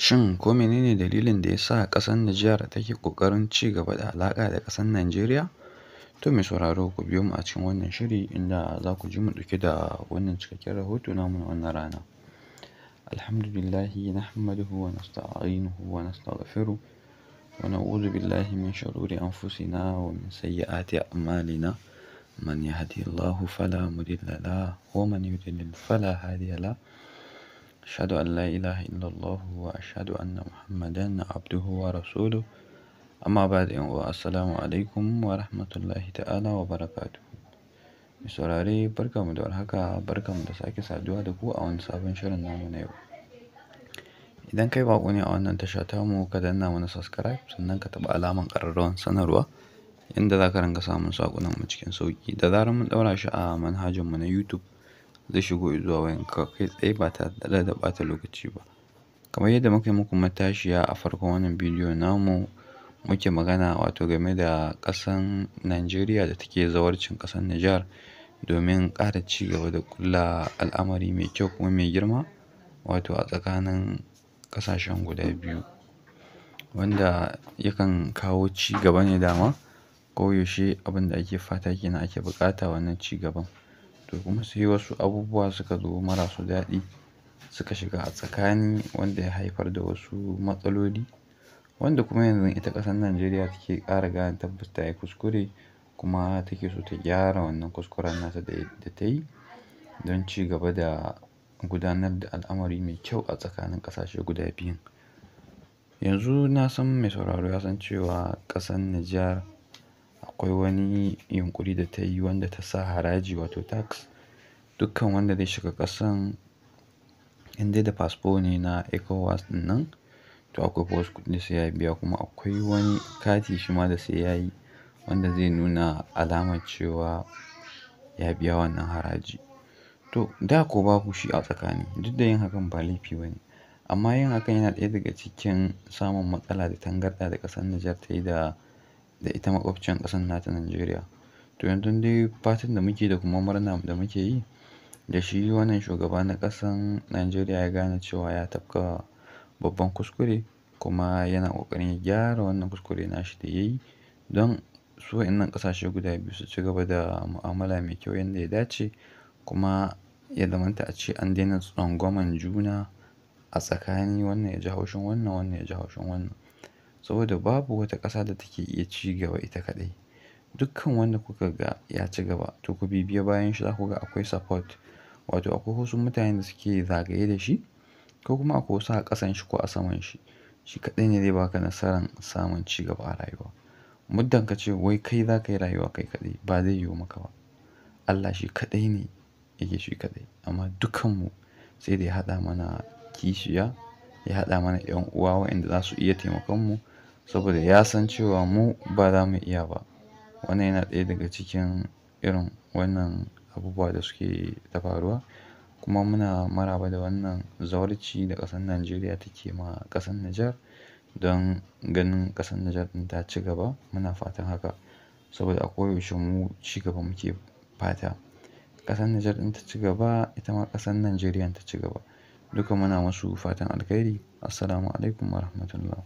Shin ko menene dalilin da ya sa ƙasar Nijar take ƙoƙarin ci gaba da alaƙa da ƙasar Najeriya? To mai sauraro, ku biyo mu a cikin wannan shiri inda za ku ji mu ɗauke da wannan cikakken rahoto namu na wannan rana. Alhamdulillahi nahmaduhu wa nasta'inuhu wa nastaghfiruh wa na'udhu billahi min shururi anfusina wa min sayyiati a'malina. Man yahdihillahu fala mudilla lahu wa man yudlil fala hadiya lahu. Ashhadu an la ilaha illallah wa ashhadu anna Muhammadan abduhu wa rasuluh. Amma ba'd, yan uwa, assalamu alaikum wa rahmatullahi ta'ala wa barakatuhu. Mai saurare, barkanmu da warhaka, barkanmu da sake saduwa da ku a wani sabon shirin namu na yau. Idan kai baƙo ne a wannan tasha tamu, ka danna mana subscribe, sannan ka taɓa alamar ƙararrawar sanarwa inda za ka ringa samun saƙonanmu cikin sauƙi. Da zarar mun ɗaura shi a manhajarmu na YouTube, zai shigo zuwa wayanka kai tsaye ba tare da ɓata lokaci ba. Kamar yadda muka yi muku matashiya a farkon wannan bidiyo namu, muke magana wato game da ƙasan Najeriya da take zawarcin ƙasar Nijar domin ƙara ci gaba da ƙulla al'amari mai kyau kuma mai girma wato a tsakanin ƙasashen guda biyu, wanda yakan kawo ci gaba ne. Dama koyaushe abin da ake fata kenan, ake buƙata wannan ci gaban. To kuma sai wasu abubuwa suka zo marasu daɗi suka shiga a tsakani, wanda ya haifar da wasu matsaloli, wanda kuma yanzu ita ƙasar Najeriya take ƙara gane tabbas ta yi kuskure, kuma take so ta gyara wannan kuskuren nata da ta yi don ci gaba da gudanar da al'amari mai kyau a tsakanin ƙasashe guda biyun. Yanzu na san mai sauraro ya san cewa ƙasar Nijar akwai wani yunƙuri da ta yi wanda ta sa haraji, wato tax. Dukkan wanda zai shiga ƙasan, in dai da fasfo ne na ECOWAS ɗin nan, to akwai wasu kuɗi sai ya biya, kuma akwai wani kati shi ma da sai ya yi wanda zai nuna alamar cewa ya biya wannan haraji. To da ko babu shi a tsakani, duk da yin hakan ba laifi ba ne. Amma yin hakan yana ɗaya daga cikin samun matsala da tangarɗa da ƙasar Nijar ta yi da ita maƙwabciyar ƙasar nata Najeriya. To yanzu dai fatan da muke da kuma murna da muke yi da shi, wannan shugaba na ƙasar Najeriya ya gane cewa ya tafka babban kuskure, kuma yana ƙoƙarin ya gyara wannan kuskure nashi da ya yi don su wa'innan ƙasashe guda biyu su ci gaba da mu'amala mai kyau yanda ya dace, kuma ya zamanta a ce an daina tsangwaman juna a tsakani, wannan ya ji haushin wannan, wannan ya ji haushin wannan. Saboda babu wata ƙasa da take iya ci gaba ita kaɗai. Dukkan wanda kuka ga ya ci gaba, to ku bibiye bayan shi, za ku ga akwai support, wato akwai wasu mutanen da suke zagaye da shi, ko kuma akwai wasu a ƙasan shi ko a saman shi. Shi kaɗai ne zai baka nasaran samun ci gaba a rayuwa. Muddin ka ce wai kai za ka yi rayuwa kai kaɗai, ba zai yiwu maka ba. Allah shi kaɗai ne yake shi kaɗai, amma dukkanmu sai da ya haɗa mana kishiya, ya haɗa mana 'yan uwa waɗanda za su iya taimakon mu, saboda ya san cewa mu ba za mu iya ba. Wannan yana ɗaya daga cikin irin wannan abubuwa da suke ta faruwa. Kuma muna maraba da wannan zawarci da ƙasar Najeriya take ma ƙasar Nijar don ganin ƙasar Nijar ɗin ta ci gaba. Muna fatan haka saboda a koyaushe mu ci gaba muke fata. Ƙasar Nijar ɗin ta ci gaba, ita ma ƙasar Najeriya ta ci gaba. Duka muna masu fatan alkhairi. Assalamu alaikum wa rahmatullah.